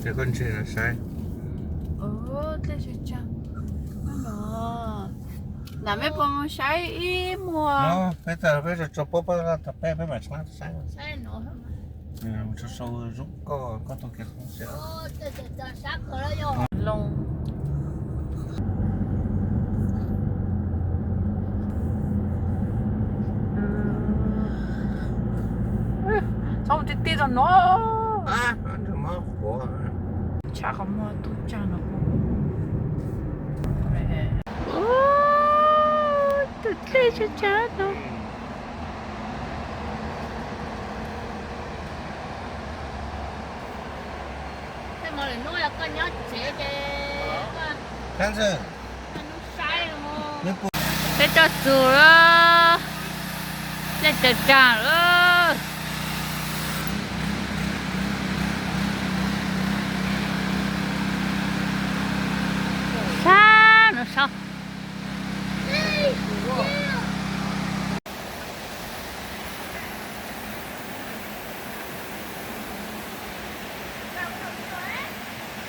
Ces koj ntsia no saib. Ntawm mej puas mus saib ib muag? Peb tawm peb tso pob pab laj tag peb peb mam tshab saib. Tso sau zoo koj koj tus kiv qoob xwb. Loo. Txhob mus ti ti rau no. Tshab qhov muag tub tsag no. Tus dlej tsag tsag no. Peb tuaj txug lawm, dlej tsag tsag lawm. Sab no sab.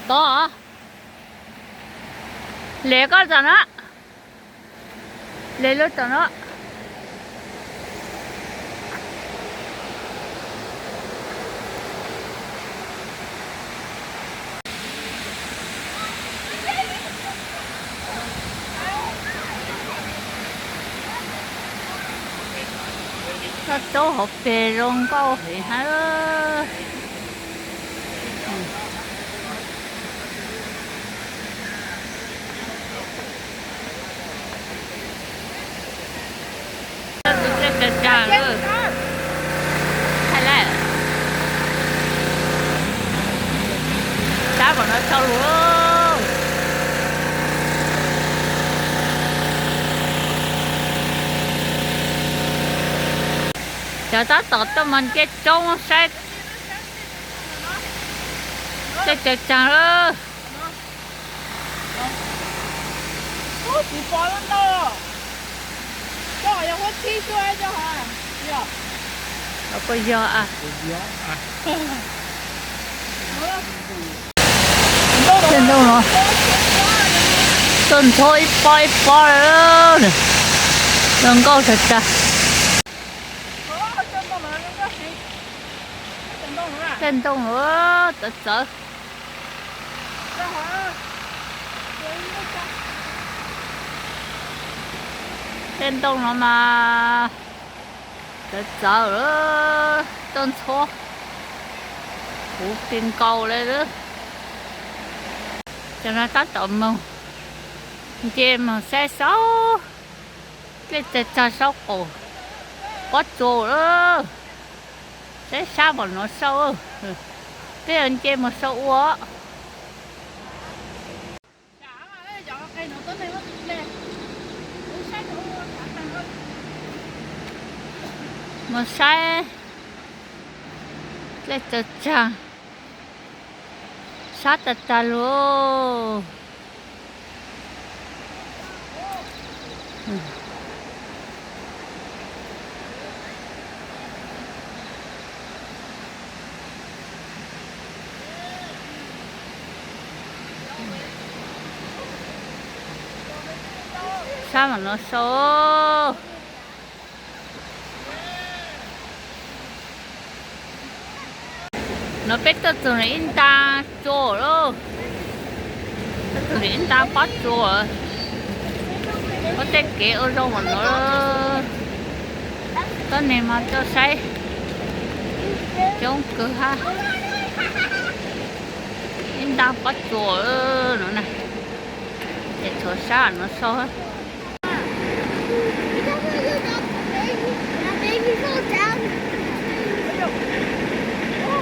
Tod, le koj tom no, le lub tom no. Koj taub hauv pes zoo nkauj heev hab. Txog tus dlej tsag tsag lawm. Thaij lawm. Sab kom no tau lug. Cov tab tom tuaj mas nce roob saib dlej tsag tsag lawm. Puas yog? Tej ntoo no tuaj ntxhua ib pob ib pob lawm, zoo nkauj tag tag. Tej ntoo no txawv txawv. Tej ntoo no mas txawv txawv lawm, tuaj ntxhua huv ti nkaus le lawm. Cov no tab tom moog nce moog saib saub, dlej tsag tsag saub qaum pob tsuas lawm. Saib sab mam no sau, peb yuav nce moog sau ua. Moog saib dlej tsag tsag, sab tag tag lug. Sab mam no sau. No peb tuaj txug ib nta tsua lawm, tuaj txug ib nta pob tsuas. Puab tej kev ua zoo mam no, tuab neeg mas tuaj saib coob kawg hab. Ib nta pob tsuas no na, ces tshuav sab no sau.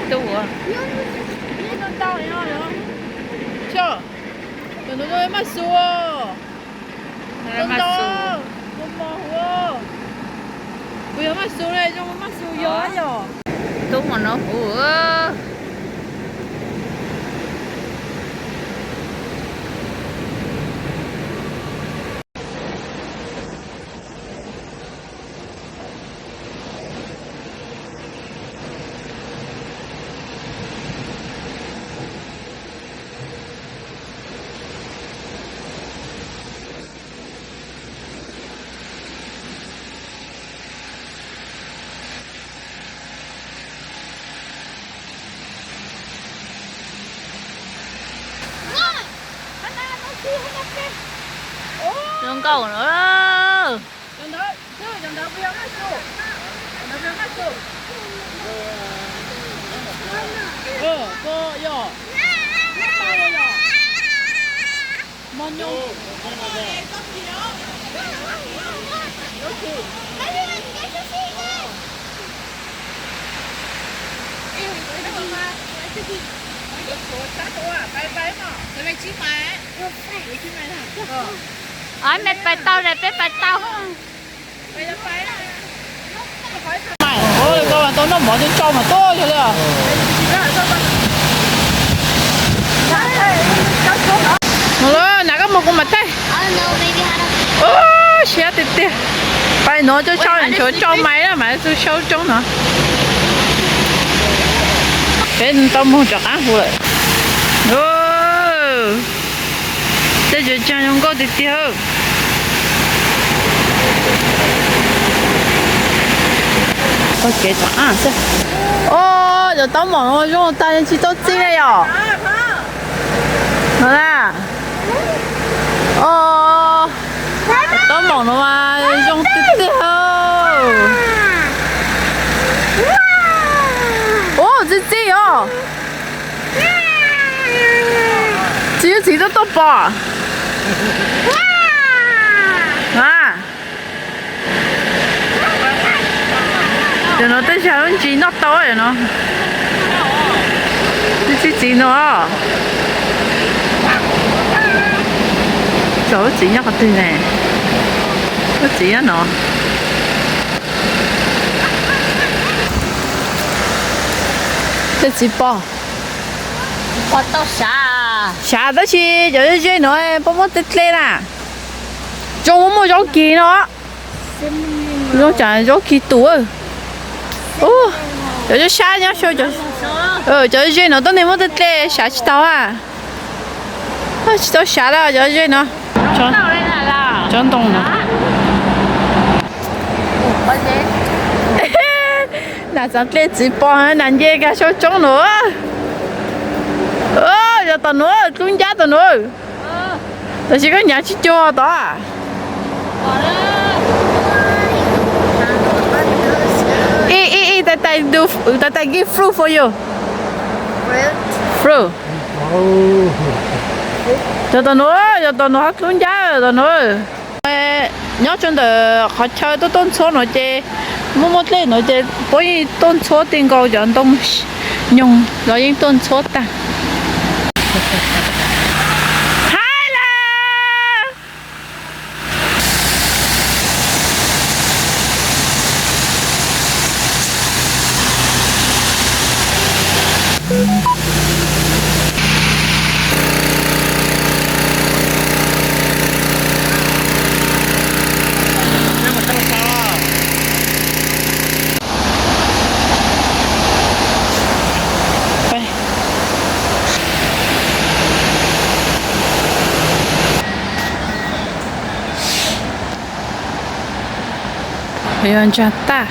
Tub, cov no maj xu, maj xu, kuv yog maj xu ne, zoo maj xu yog yog. Tub mas no huv. Zoo nkauj no. Mej pais tau ne, peb pais tau. Koj tau noj mov coj tsau mas tuaj yog li. Mus lawm, hnav koj mus kuv mam thaij. Siab tiag tiag. Pais no coj tsau, tshuav tsau mais na mas xu sau tsau no. Peb tau mus rov qab hu lawm. Tej tsev tsaug zoo nkauj tiag tiag. Tau kev rov qab xwb. Os, cov taub mom no zoo tag tsis tau txi li yom. No na. Os, taub mom no mas zoo tiag tiag. Ua txi txiv os. Txiv, txiv tuaj tuaj pom. Cov no tej zaum lub ntsis noj tau no. Txiv, txiv no. Txog lub txiv nyob qhov twg ne? Lub txiv nyob no. Tej txiv pom. Sav tab sis cov ze no puas muaj tej dle na. Zoo muaj zaub kis no. Zoo cas zaub kis tus. Cov sab sab nyob xyaw, cov ze no tuab neeg muaj tej dle sav tsis tau a. Tsis tau sav lawm cov ze no. Tsob ntoo no. Nas txav dle txiv pom nas nce kag saum tsoob no. Yog tom no, dlub ncab tom no. Tab sis koj nyav tsis cuag tod. Ib, ib, ib, tais tais give fruit for you. Fruit. Yog tom no, yog tom no, dlub ncab tom no. Nyob rau ntawm qhov chaw tuaj tuaj ntxhuab no ces muaj muaj dlej no ces puab yeej tuaj ntxhuab ti nkaus cov ntoo nyoog los yeej tuaj ntxhuab tag. Hais lawm. Yuav ntsa tag.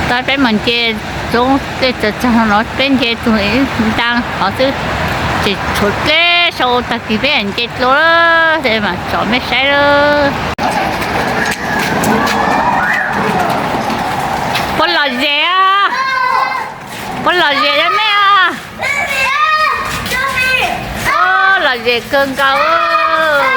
Tab peb mus nce roob tej txawg txawg no peb nce tug nta qhov xwb, ces tshuav dlej sau tag kis peb nce dlua lawm, ces mam tsom mej saib lawm. Puab lom zem, puab lom zem yog mej. Lom zem kawg nkaus.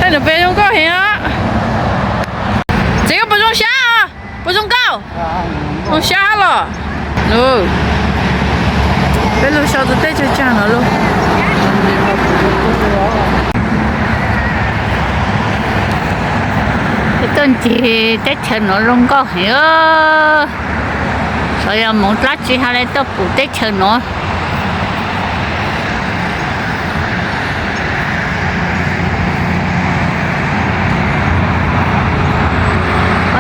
Tej nws pem zoo nkauj heev os. Peb lug so tus teb chaws tsag no lauj. Peb tuaj ncig teb chaws no zoo nkauj heev. Xyov yog moov dlaab tsi ha le tuaj pum teb chaws no.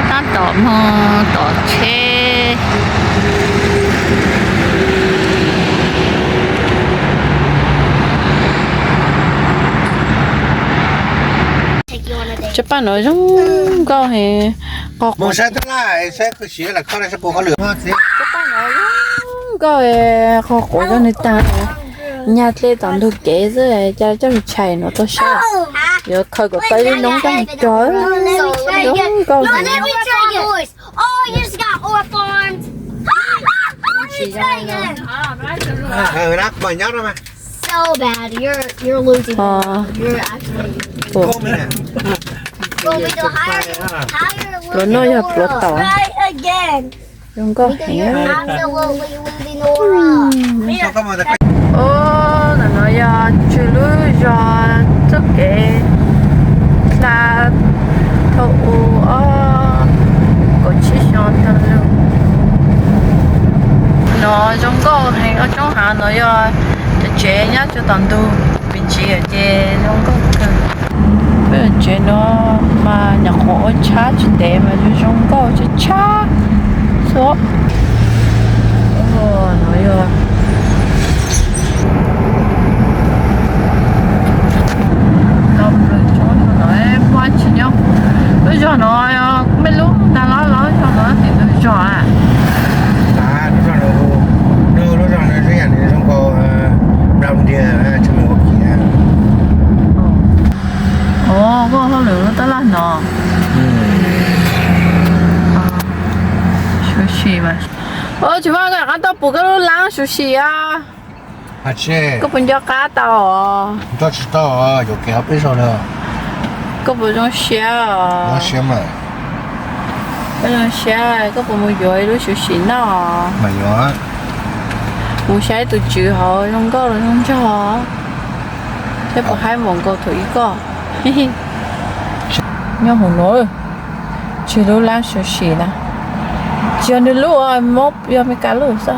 Tab tom moog tom tsheb. Tsheb paj no zoo nkauj heev. Tsheb paj no zoo nkauj, qhov quav zoo li taag. Nyaj dlej tom ntug kev xwb, ca coj lug tshais no tuaj saib. Yuav khaws kom tau ib lub noob coj lug cog. Zoo nkauj heev. Pluav no yog pluav taum. Zoo nkauj heev. Os, ntawm no yog tswv lub zog txoj kev hla thaum u ob kaum tsib xyoo tag lug. No zoo nkauj heev, ob roob hav no yog cov tsev nyob rua tom ntug, pim tsiv ces zoo nkauj kawg. Peb tsev no mas nyuam qhuav ua tshab tsis ntev mas zoo zoo nkauj tshab tshab xwb. No yog lub zog no, mej lub ntag los lub zog no tim ntug zog a. Lub zog no zoo nkauj, nplua ntiag, tsis muaj ua kiag. Koj hauj lwm lub tab laj no. Sushi mas. Tsis Vaj, koj rov qab tuaj pum koj lub laab sushi os. Koj puas nco qab tau os? Koj puas zoo siab os? Koj zoo siab, koj puas mus yuav ib lub sushi noj? Mus saib tus tswv hauv zoo nkauj los zoo nraug, thiab puas haib npaum nkaus thaum ub koj. Nyob hauv no, tswv lub laab sushi na, tsis yog nws lub, yog Meskas lub xwb.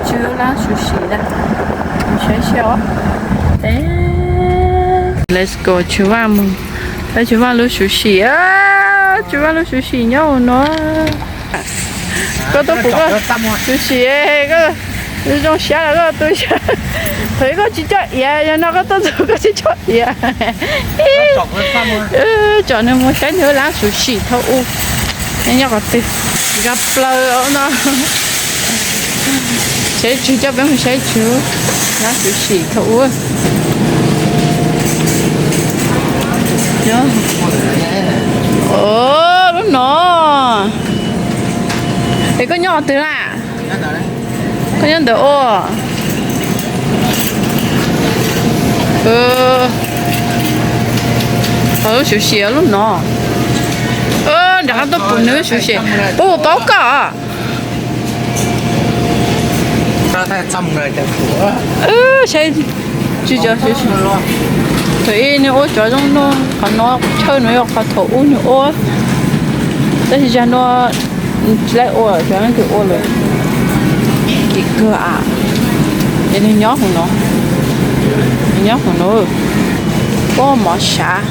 Tswv lub laab sushi na, saib saib. Let's go, Tswv Vaj mus, saib Tswv Vaj lub sushi, Tswv Vaj lub sushi nyob hauv no. Koj tuaj pum koj sushi, koj zoo siab los koj tu siab. Thaum ub koj tsis coj iav, yog no koj tuaj txug koj tsis coj iav. Tsom nws mus saib nws laab sushi thaum ub nyob qhov twg. Nkag plaws no, saib Tswv, coj peb mus saib Tswv laab sushi thaum ub. Lub no. Es koj nyob qhov twg na? Koj nyob ntawm ua. Lub sushi lub no. Nram qab tuaj pum nws sushi, puab puas paub koj? Saib, tsis, thaum ub nws ua cov zoo no, qhov no, qhov chaw no yog qhov thaum ub nws ua, tab sis zag no tsis laib ua, cov no twb ua lawm. Kim kawg a. Ces nws nyob hauv no, nws nyob hauv no, puab mov sav.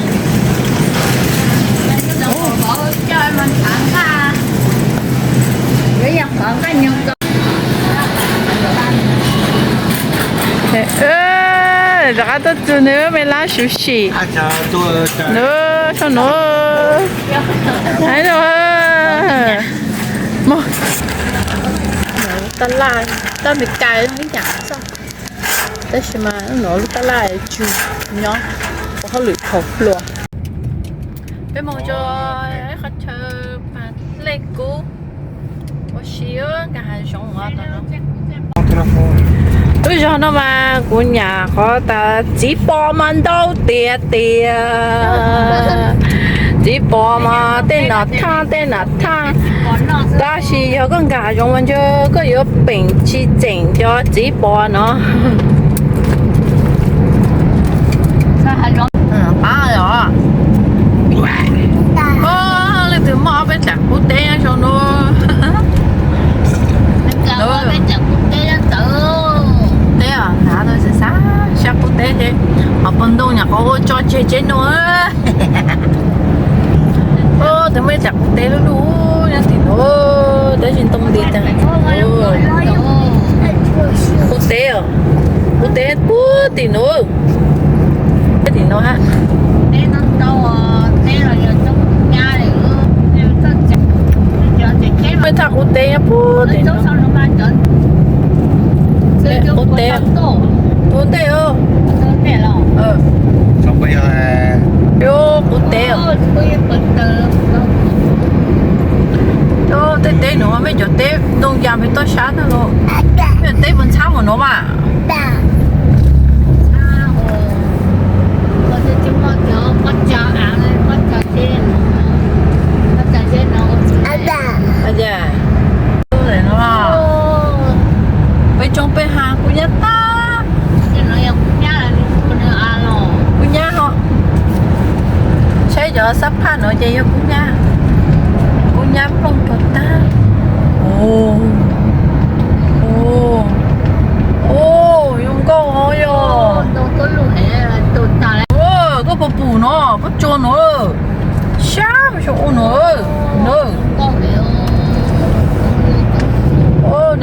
Rov qab tuaj txug nws me laab sushi. Nws, saib nws, tab laj, tab Meskas ib yam xwb, tab sis mas lub tab laj tswv nyob ua hauj lwm thaum pluas. Peb moog rua ib qhov chaw mas dlej kub ua si, nkag hav zoov. Lub zog no mas kuv nyam qhov tas txiv pos mas ntau tiag tiag. Txiv pos mas tej nam thaj tej nam thaj, tab sis yog koj nkag zoov mas ntshe koj yuav peem tsis tseem cov txiv pos no. Leej twg muaj ob peb tsev qub teb nyob saum no. Teb os, hnav tau xav xav sab qub teb thiab, ho pog ntoo nyuam qhuav ua tso tseg tsev no. Tus muaj ib tsev qub teb lub lub nyob tim no, tab sis ntoo nti tas. Qub teb os, qub teb puag tim no. Tim no ha. Muaj thaj qub teb nyob puag tim no. Qub teb, qub teb os. Yog qub teb os. Tej teb no mej cov teb ntoo cas me toj sab tag los, mej teb puas ntxhab mus no mas. Peb tsoob peb ha kub nyab tag. Kub nyab ho, saib cov xab phaj no ces yog kub nyab, kub nyab plooj rau tag. Ua, ua, zoo nkauj os yog. Koj puas pum no, koj tsuas no, sab xyoo ua no na.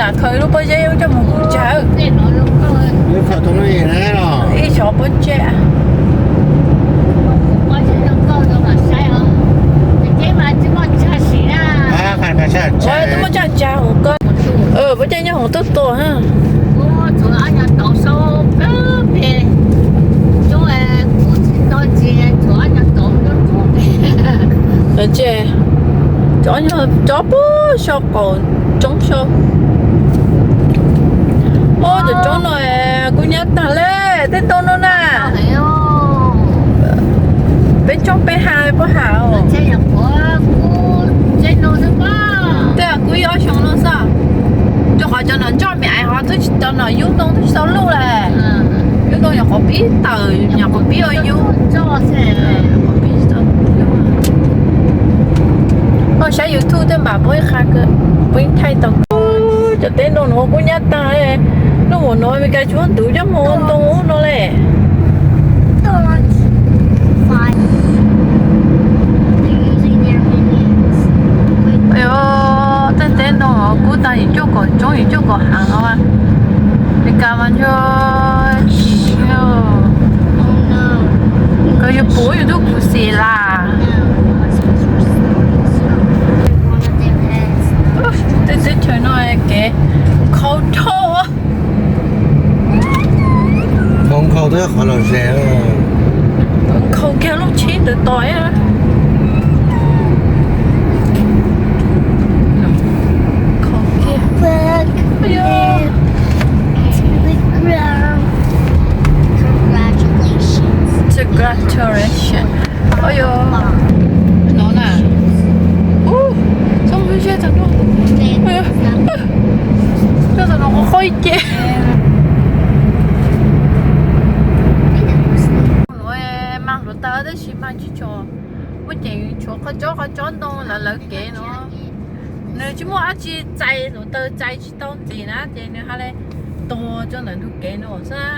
Nam khaws lub pob zeb coj mus kuv tsag. Ib xyov pob zeb. Ua, twb muaj tsaj tsag hauv ko. Pob zeb nyob hauv tuaj tua ha. Cov puag saum qaum tsoob saud. Ua, cov tsoob no kub nyab tag li, tej ntoo no na. Peb tsoob peb ha puag ha. Tej kub ib ob xyoo no xwb. Rau qhov cov nom ntsoj me aiv ho twb tsis tau, nom yub ntoo twb tsis tau luj li. Yub ntoo nyuam qhuav pib tawm, nyuam qhuav pib ua yub. Koj saib YouTube tej npam peb ib qha, peb thaij tau. Cov teb ntoo no kub nyab tag. Noj mov no Meskas tsis muaj ntuv coj mus ua ntoo no li. Tej teb ntoo kub tag yim cuaj kaum tsoob yim cuaj kaum hav no. Meskas mas ntshe tsis, koj yuav pum yus tub kuv xim las. Tej teb chaws no kev nkhaus dhau. Nkhaus nkhaus twb qhov los ze. Nkhaus kiag lub tshib ntawd tos. Congratulations. Ua yog no na. Ub, txhob hlub siab txog no. Txog no qhov qhov ib ce. Mas hluav taws tab sis mas tsis tshua, muaj ceem tshuav qhov tsob qhov tsob ntoo lawv lawv kev no. Nws tsis muaj dab tsi txais hluav taws, txais tsis tau ntxiv na ces nws ha le tuag rau ntawm ntug kev no xwb.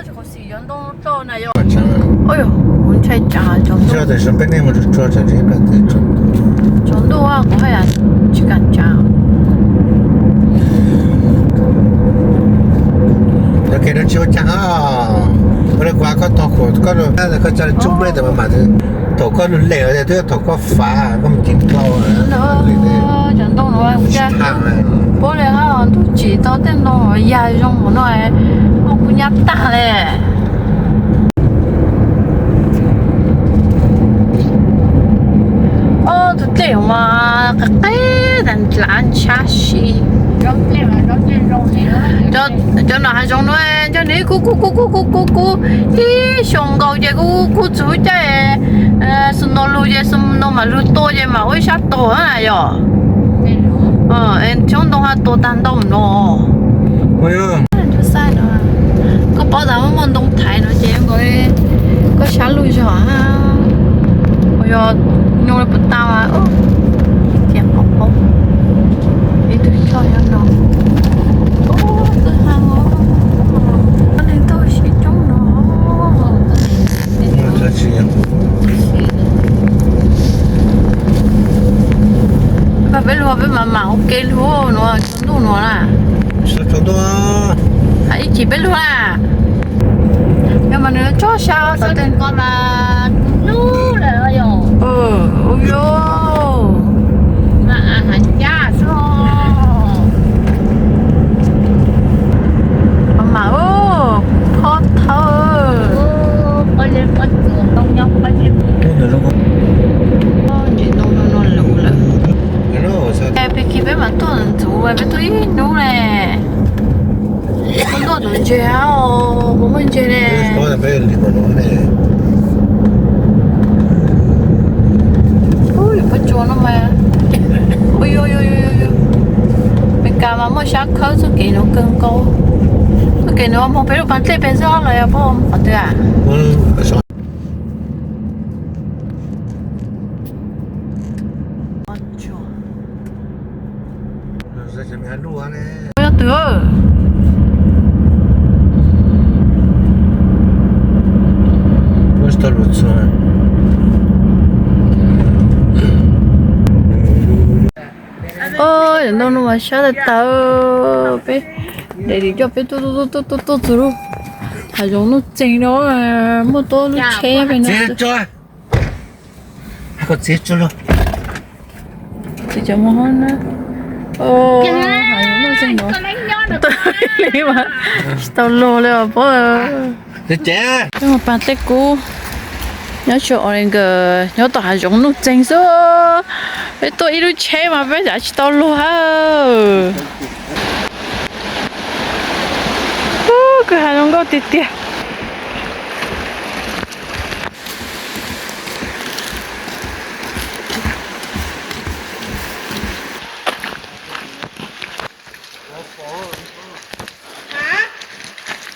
Tsis qhov xim cov ntoo toj na yog. Kuv ntshai tsam cov ntoo. Tsaus ntuj kuv haj yam tsis kam tsav. Tsis ua cas, ua li kuv koj tog kuv koj, koj coj li tsoob peb ntawd mas thaum koj lug lem tias twb yog thaum koj fav koj mus tiv dhau. Cov ntoo no puab li ho ntuj tsim tau tej ntoo yag zoo no, muaj kub nyab tag li. Ob tug dlej mas qab qab tas Lav ntshab si. Cov no hav zoov no nco nws kub kub kub kub kub kub kub ib xyoos nkaus ces kub kub txug caij snow lug ces snow mam lug tua ces mam ua ib sab tog na yom. Xyoob ntoo ha tua tag ntau no. Koj paub tas muaj ntoo thaiv no ces koj sab lug zog. Yog nyob puas tau tias qhov paub ib tug choj nyob no. Ub, txawj ha os. Neeg tuaj sib coob no. Pab peb lug peb mam mam ua ke lug no tsaus ntuj no na. Hais ib chim peb lug na. Yog mas nws tso sa xwb. Ub yo. Mam mam, phob thawb. Ntsis ntoo no luv lawm. Peb khi peb mam tuaj ntxuav, peb tuaj ib hnub ne. Koj tuaj tus ntses os, kuv muaj ntses ne. Ub, yus pob tsuas no mas. Ub, Meskas mas muaj sab khawb txoj kev nuav kawg nkaus. Txoj kev nuav moog peb lub pas dlej pem zog los yog puab qhov twg a? Yog twg? Ntoo no mas sab tawv tawv, peb daim dim coj peb tuaj tuaj tuaj tuaj txug lub hav zoov nuj txeeg no, muaj tuab lub tsheb pem no. Tsis cov mus hov na. Hav zoov nuj txeeg no, tawg li mas tsis tau luag li os paub. Peb mus pas dlej kub nyob tsuas os li nkawd nyob tom hav zoov nuj txeeg xwb. Peb tuaj ib lub tsheb mas peb xav tsis tau luag. Ub, kwj ha zoo nkauj tiag tiag.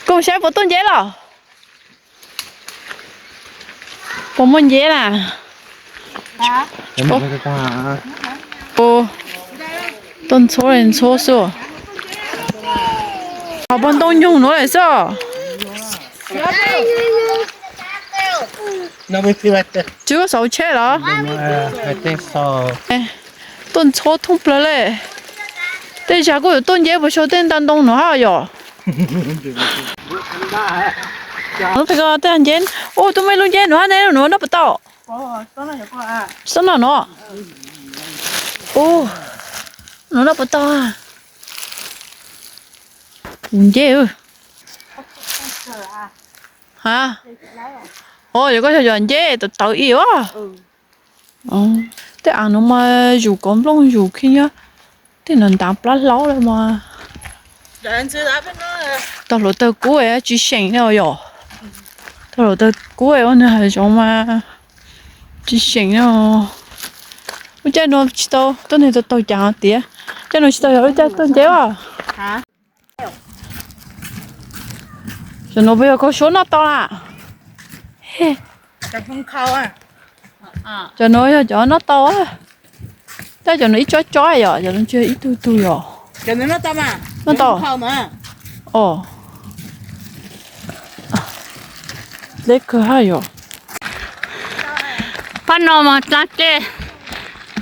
Koj saib puas tuaj nceb los? Puas muaj nceb na? Tuaj ntxhuab li ntxhuab xwb. Ho puas ntoo nyoog nuav lawm xwb. Tsis koj xauv tsheb los? Tuaj ntxhuab thoob plawg le. Tej zag kuj yuav tuaj nceb puas sau tej nta ntoo nuav hab yom. Tej nceb, ub, tuaj muaj ib lub nceb nuav hab ne, nuav noj puas tau? Xob noj no. Ub, nuav noj puas tau? Kuv nceb. Ha, o, yog koj yog yog nceb tawv tawv ib os. Tej aav nuav mas zus kov nplooj zus khib nyob, tej nuav ntav plab hlaub le mas. Tog hluav taws kub tsis seem ne yom. Tog hluav taws kub ua nwg hav zoov mas tsis seem ne. Ua caij nuav tsis tau tuaj, nwg tau taug caag tiav, caij nuav tsis tau yog lub caij tuaj nceb os. Cov nuav puas yog koj suab noj tau na? Cov nuav yog cov noj tau. Tab cov nuav ib tsob tsob yom, cov nuav tsis yog ib tug tug yom. Noj tau. Os, dleb kawg hab yom. Pab no mas dleb,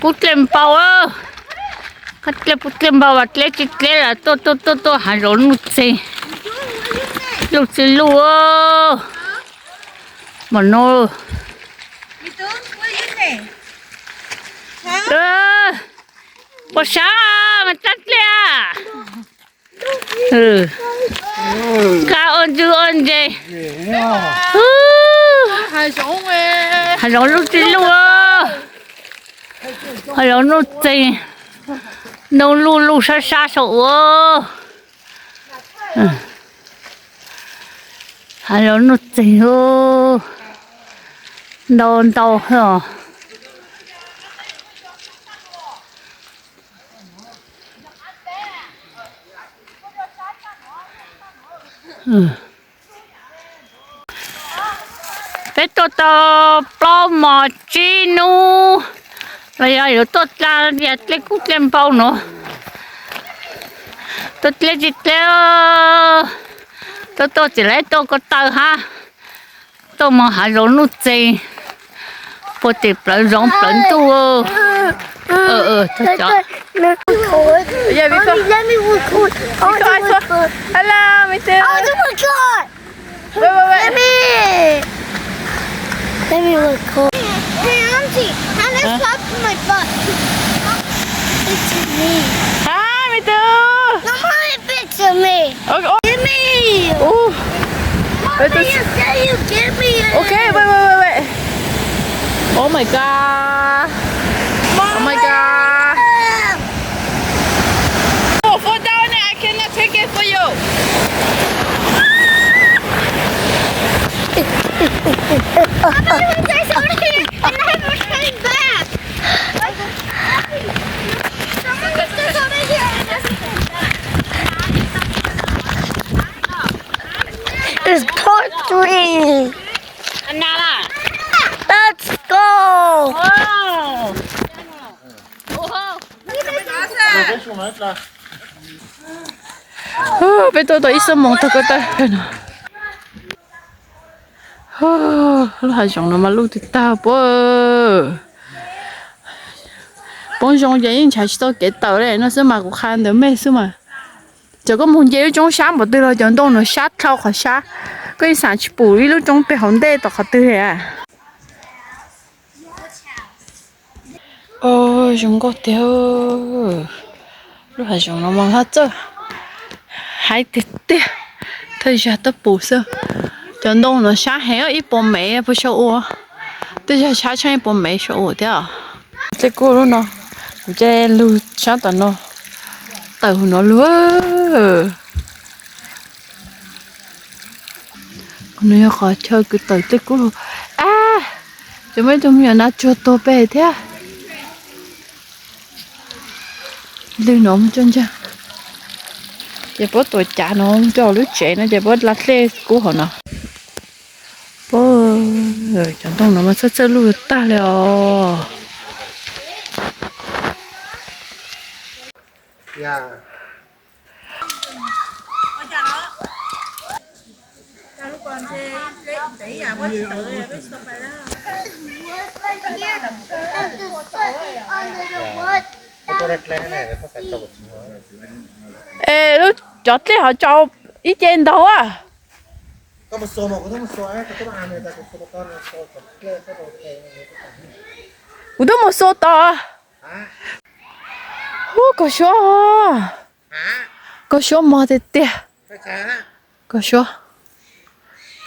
pub dlej npau, dlej pub dlej npau, dleb tsis dleb los tuaj tuaj tuaj tuaj hav zoov nuj txeeg, luj txwg luj. Mas no puas sab mas dlab dlej. Kab ua ntswg ua ntses. Hav zoov luj txwg luj, hav zoov nuj txeeg. Ntoo luj luj sab sab saum ua. Hav zoov nuj txeeg, ntau ntau os. Peb tuaj tau plaub mos tsib hnub los yog yuav tuaj dlej kub dlej npau no. Tuaj dlej tsis dlej, tuaj tuaj tsis laib tuaj ko taw hab. Tuaj mus hav zoov nuj txeeg, puag tim plawv zoov plawv ntuj. Hello, me too. Wait, wait, wait. Let me, let me record. Hey, Auntie, how does Huh? Pop my butt? Picture me. Hi, me too. No more picture me. Okay. Oh. Give me. Ooh. Mommy, you say you give me it. Okay, wait, wait, wait, wait. Oh my God. Oh my God. Oh, fall down there. I cannot take it for you. Papa, you guys over here, and I have a train back. Someone just over here and has a train back. It's part three. Another. Let's go. Wow. Peb tuaj tau ib xuab moos tag ko taw no. Lub hav zoov no mas luj tag tag puab. Poob zoo ces yeej nrhav tsis tau kev tawm li no xwb mas kuv qha ntawd mej xwb mas. Cov koj mus nce lub roob sab npaum twg los cov ntoo no sab dlhau qhov sab. Koj yeej xav tsis pum ib lub roob pem hauv ntej tom qhov twg li. Zoo nkauj tiag. Lub hav zoov no mas haj txawj haib tiag tiag. Thawj zag tuaj pum xwb. Cov ntoo no sab heev, ib puas mev puas sau ua. Thawj zag sab tsheej ib puas mev sau ua thiab. Dlej kub lub no, kuv caij lug sab tom no, tawm huv no lug. Qhov no yog qhov chaw kws tawm dlej kub lug. Ab, ces muaj ib tug me nyuam nas tsuag tuag pem thiab. Lwg no mus tso ntag. Ces puab tuam cav no mus rau lub tsev no ces puab dlej kub hauv no. Puab, cov ntoo no mas txhawj txhawj luj tag li os. Es lub cov dlej ho tso ib ce ntaug a. Kuv twb mus xua tod. Hu, kaus suab, kaus suab mog tiag tiag. Kaus suab.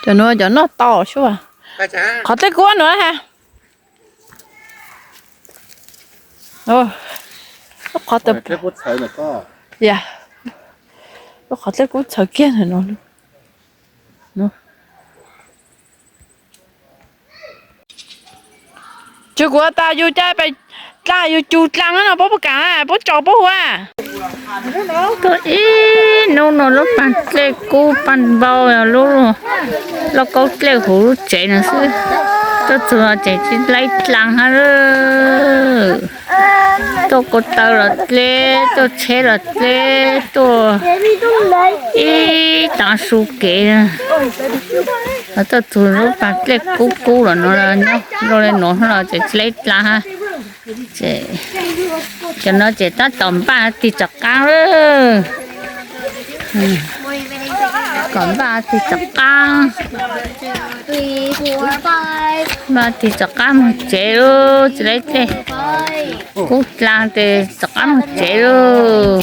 Cov nuav cov noj tau suab. Qhov dlej kub nuav has. Lub qhov dlej kub txhawv kiag ntawm no. Tsuas kuv tas yus caij dlaaj yus cug dlaaj no puab puas kam, puab tso puab hu a. Tuaj ib hnub no lub paag dlej kub paag npau lub lauj kaub dlej huv lub tsev no xwb. Tuaj txug ces tsis laib dlaag hab. Tuaj ko taw los dleb, tuaj tsheb los dleb, tuaj ib taav su kev. Tuaj txug lub paag dlej kub kub los no, nyob zoo le nuav los ces tsis laib dlaag hab. Ces cov no ces tab tom npaj tig rov qaab lawm. Kom npaj tig rov qaab. Npaj tig rov qaab moog tsev lauj, tsis laib dlej kub dlaag ces rov qaab moog tsev lauj.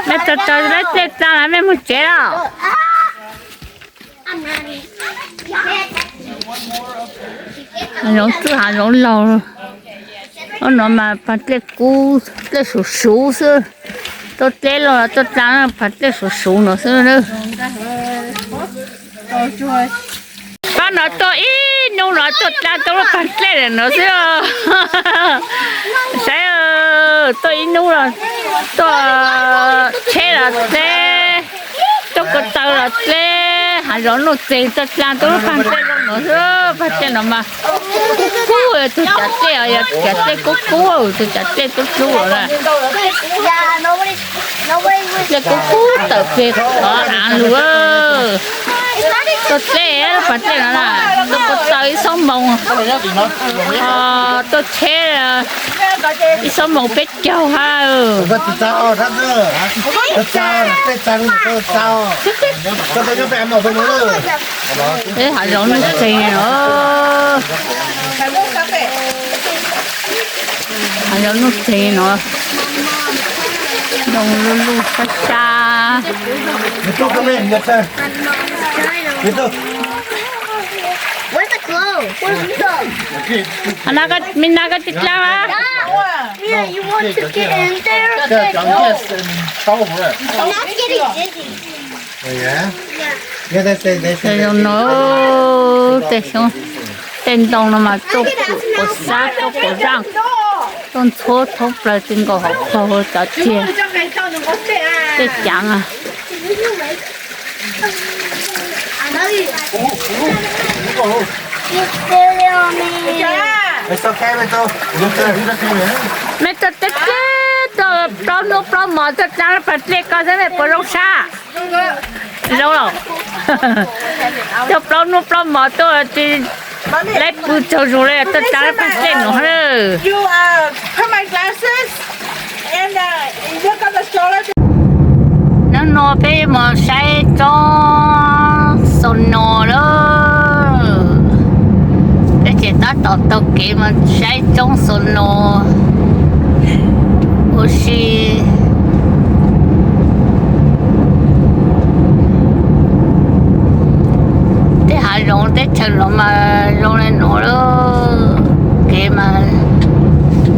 Mej tau tau laib dlej dlaag lawm mej moog tsev lauj. Hav zoov txwj hav zoov laug. Ob no mas phav dlej kub dlej suv suv xwb. Tuaj dlej los tuaj dlaa phav dlej suv suv no xwb na. Pab no tuaj ib hnub los tuaj dlaa tuaj lub phav dlej lawm no xwb. Saib, tuaj ib hnub los tuaj tsheb los dlej, tuaj ko taw los dlej, hav zoov nuj txeeg tuaj dlaa tuaj lub phav dlej zoo no xwb. Phav dlej no mas kub kub, tus cav dlej yog cav dlej kub kub, tus cav dlej tub tub lawm. Dlej kub kub tawm peg qhov av lug. Tuaj dlej lub phav dlej no na, tuaj ko taw ib xuab moos, ho tuaj tsheb ib xuab moos peb caug hab. Peb hav zoov nuj txeeg no, hav zoov nuj txeeg no, noo luj luj sab sab. Me na koj tsis dlaab a? Zoo no, tej xyoob tej ntoo no mas tuaj kuam quas xab tuaj quas zaaj, tuaj ntxhuab thoob plawg ti nkaus hauv paug cov tiag. Tej caav a. Mej tuaj deb deb tuaj plaub hnub plaub mos tuaj dlaab lub phav dlej ko xwb mej puas zoo sab? Zoo los. Tuaj plaub hnub plaub mos tuaj tsis laib pw tsaug zug le, tuaj dlaab lub phav dlej nuav hab. Hnub no peb mus saib tsoob Snow lawm. Peb tseem tab tom taug kev mus saib tsoob Snow ua si. Tej hav zoov teb chaws no mas zoo le nuav lawm, kev mas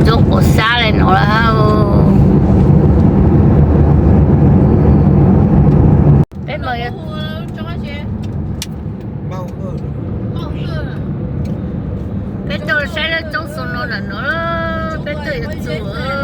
ntxhuab quas xab le nuav lawm hab. Peb mus, peb tuaj saib lub tsoob Snow ntawm nuav, peb tuaj yuav txuas.